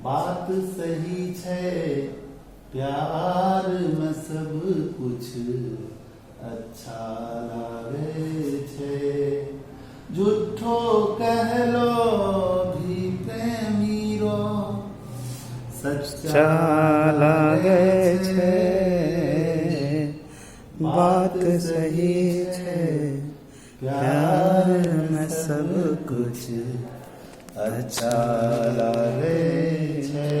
बात सही छै, प्यार में सब कुछ अच्छा लागे छै। झूठो कहलो भी प्रेमी रो सच्चा लागे छै। बात सही छै, प्यार में सब कुछ अच्छा लागे छै।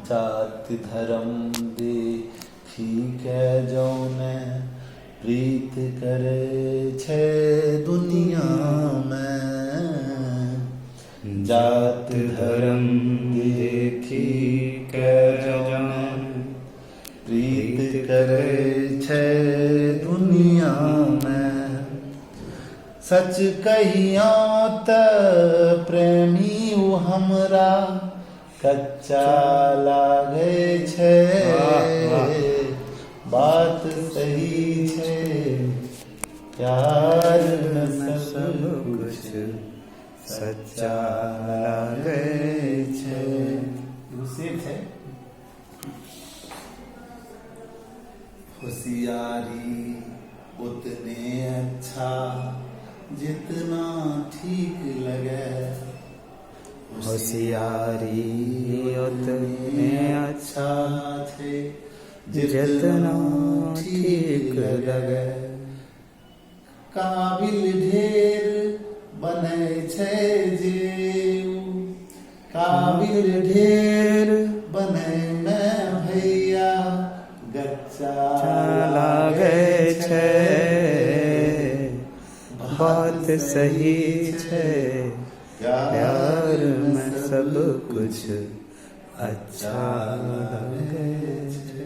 जात धर्म देखी के जौने प्रीत करे छै दुनिया में, जात धर्म देखी के जौने प्रीत करे छै दुनिया में। सच कहियो त प्रेमी उ हमरा कच्चा लागे छै। वाह, वाह। बात सही छै, प्यार में में सब सब कुछ कुछ सच्चा लागे छै। एगो शेर छै। होशियारी उतने अच्छा जितना ठीक लगे। होशियारी उतने अच्छा छै जितना ठीक लगे। काबिल ढेर बनै छै जे उ, काबिल ढेर बनै में भैया गच्चा लागे छै। बात सही छै, प्यार में सब कुछ अच्छा लागे छै।